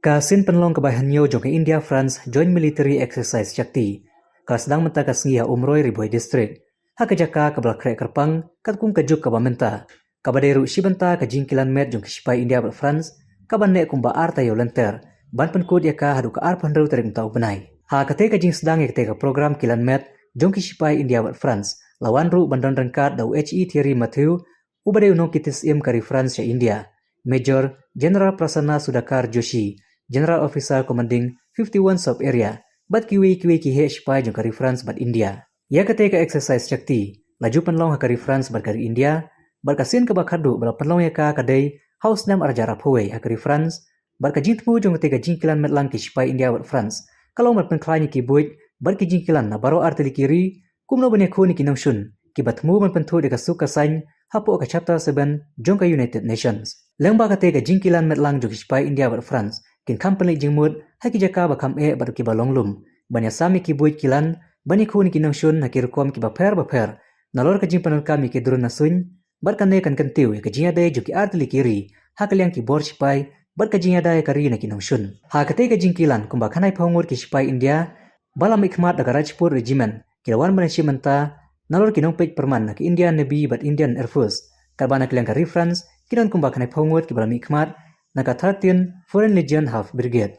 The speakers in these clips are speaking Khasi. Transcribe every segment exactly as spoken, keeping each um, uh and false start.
Ka sien pynlong kaba hynñiew jong ka India-France Joint Military Exercise Shakti ka sdang mynta ka sngi ha Umroi, Ri Bhoi District, ha ka jaka kaba la khreh kyrpang katkum ka juk kaba mynta, kaba dei ruh shi bynta ka jingkilan met jong ki shipai India bad France, kaba neh kumba ar taïew lynter, ban pynkut ïa ka haduh ka arphew hynriew tarik mynta u bnai. Ha katei ka jingsdang ïa katei ka program kilan met jong ki shipai India bad France, la wan ruh ban don ryngkat da u H E Thierry Mathieu, uba dei u nongkit syiem ka ri France sha India, Major General Prasanna Sudhakar Joshi, General Officer Commanding fifty-one Sub Area, bad kiwei kiwei ki heh shipai jong ka ri France bad India. Ïa katei ka Exercise Shakti la ju pynlong ha ka ri France bad ka ri India, bad ka sien kaba khatduh ba la pynlong ïa ka ka dei ha u snem arhajar arphew wei ha ka ri France, bad ka jingthmu jong katei ka jingkilan met lang ki shipai India bad France ka long ban pynkhlaiñ ïa ki buit bad ki jingkilan na baroh artylli ki ri, kumno ban ïakhun ïa ki nongshun kiba thmu ban pynthut ïa ka suk ka saiñ hapoh ka Chapter seven jong ka United Nations. Lyngba katei ka jingkilan met lang jong ki shipai India bad France kin kham pynleit jingmut ha ki jaka ba kham eh bad kiba long lum, ban ïasam ïa ki buit kilan, ban ïakhun ïa ki nongshun ha ki rukom kiba pher bapher, nalor ka jingpyndonkam ïa ki drone na suiñ, bad kane kan kyntiew ïa ka jingïadei jong ki artylli ki ri ha ka liang ki bor shipai, bad ka jingïada ïa ka ri na ki nongshun. Ha katei ka jingkilan, kumba khyndaiphew ngut ki shipai India ba la mihkhmat da ka Rajput Regiment ki la wan ban ïashim bynta nalor ki nongpeit pyrman na ka Indian Navy bad Indian Air Force, katba na ka liang ka ri France ki don kumba khyndaiphew ngut kiba la mihkhmat na ka thirteenth Foreign Legion Half Brigade.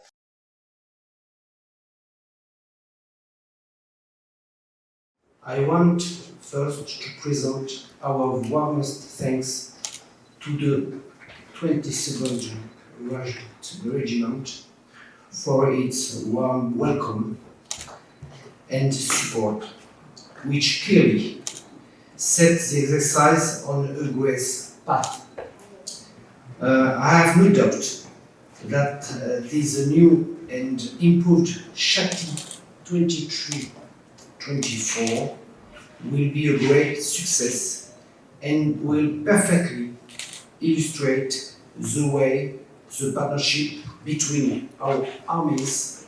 I want first to present our warmest thanks to the twenty-seventh Raj-, Regiment for its warm welcome and support, which clearly sets the exercise on a great path. Uh, I have no doubt that, uh, this new and improved Shakti twenty-three twenty-four will be a great success and will perfectly illustrate the way the partnership between our armies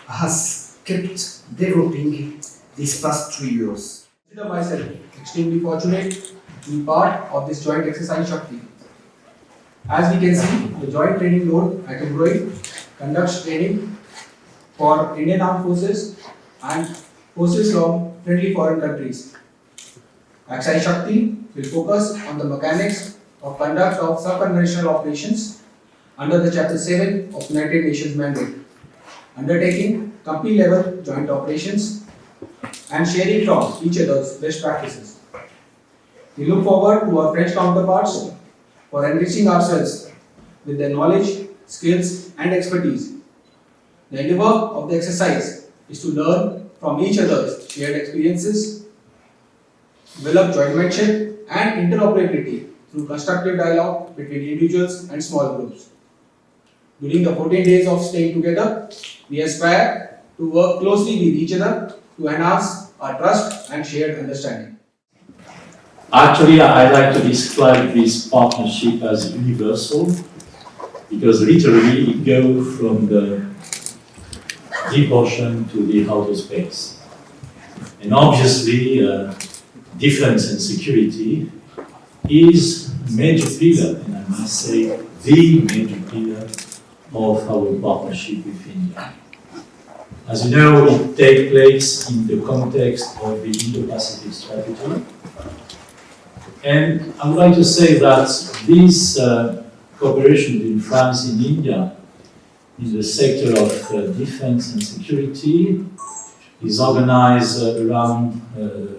has kept developing these past three years. Consider myself extremely fortunate to be part of this joint exercise Shakti. As we can see, the Joint Training Zone at Umroi conducts training for Indian Armed Forces and forces from friendly foreign countries. Exercise Shakti will focus on the mechanics of conduct of subconventional operations under the Chapter seven of United Nations Mandate, undertaking company-level joint operations and sharing from each other's best practices. We look forward to our French counterparts for enriching ourselves with their knowledge, skills, and expertise. The endeavor of the exercise is to learn from each other's shared experiences, develop jointmanship and interoperability through constructive dialogue between individuals and small groups. During the fourteen days of staying together, we aspire to work closely with each other to enhance our trust and shared understanding. Actually, I like to describe this partnership as universal because literally it goes from the deep ocean to the outer space. And obviously, uh, defense and security is a major pillar, and I must say the major pillar of our partnership with India. As you know, it takes place in the context of the Indo-Pacific strategy. And I would like to say that this, uh, cooperation between France and India in the sector of, uh, defense and security is organized, uh, around, uh,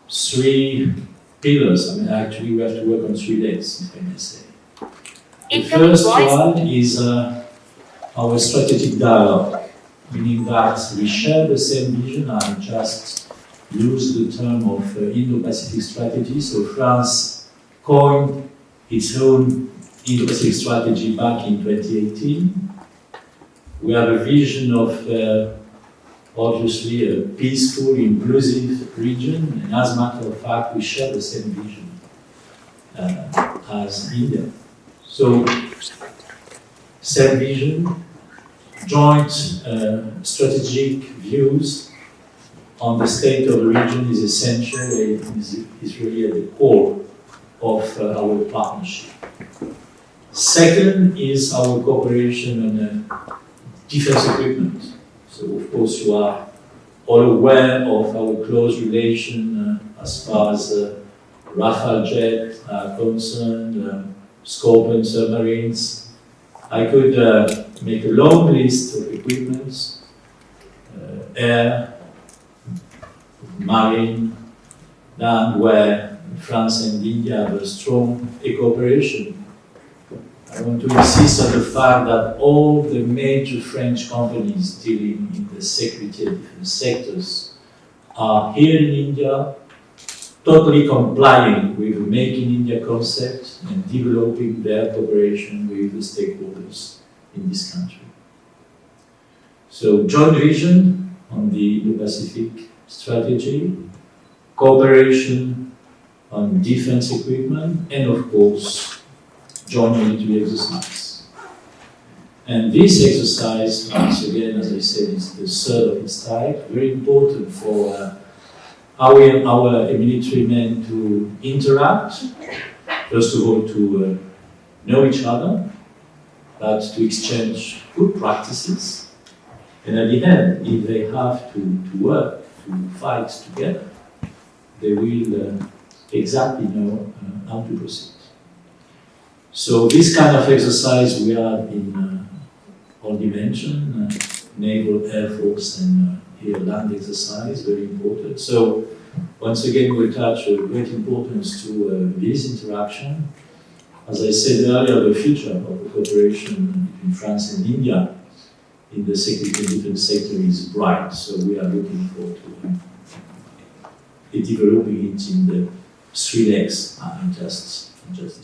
three pillars. I mean, actually, we have to work on three legs, if I may say. The first one is, uh, our strategic dialogue, meaning that we share the same vision. I just use the term of, uh, Indo-Pacific strategy. So France coined its own Indo-Pacific strategy back in twenty eighteen. We have a vision of, uh, obviously, a peaceful, inclusive region, and as a matter of fact, we share the same vision, uh, as India. So, same vision, joint, uh, strategic views on the state of the region is essential and is, is really at the core of, uh, our partnership. Second is our cooperation on uh, defense equipment. So, of course, you are all aware of our close relation uh, as far as uh, Rafale jet are concerned, uh, Scorpion submarines. I could uh, make a long list of equipments, uh, air, marine, land, where France and India have a strong cooperation. I want to insist on the fact that all the major French companies dealing in the security and defense sectors are here in India, totally complying with the Make in India concept and developing their cooperation with the stakeholders in this country. So, joint vision on the Indo-Pacific strategy, cooperation on defense equipment, and of course, joint military exercise. And this exercise, once again, as I said, is the third of its type, very important for uh, our, our military men to interact, first of all, to uh, know each other, but to exchange good practices. And at the end, if they have to, to work, to fight together, they will uh, exactly know uh, how to proceed. So this kind of exercise we are in uh, already mentioned, uh, naval, air force, and uh, air land exercise, very important. So once again, we attach a great importance to uh, this interaction. As I said earlier, the future of the cooperation between France and India in the security and defense sector is bright. So we are looking forward to um, developing it in the three legs uh, I just, I just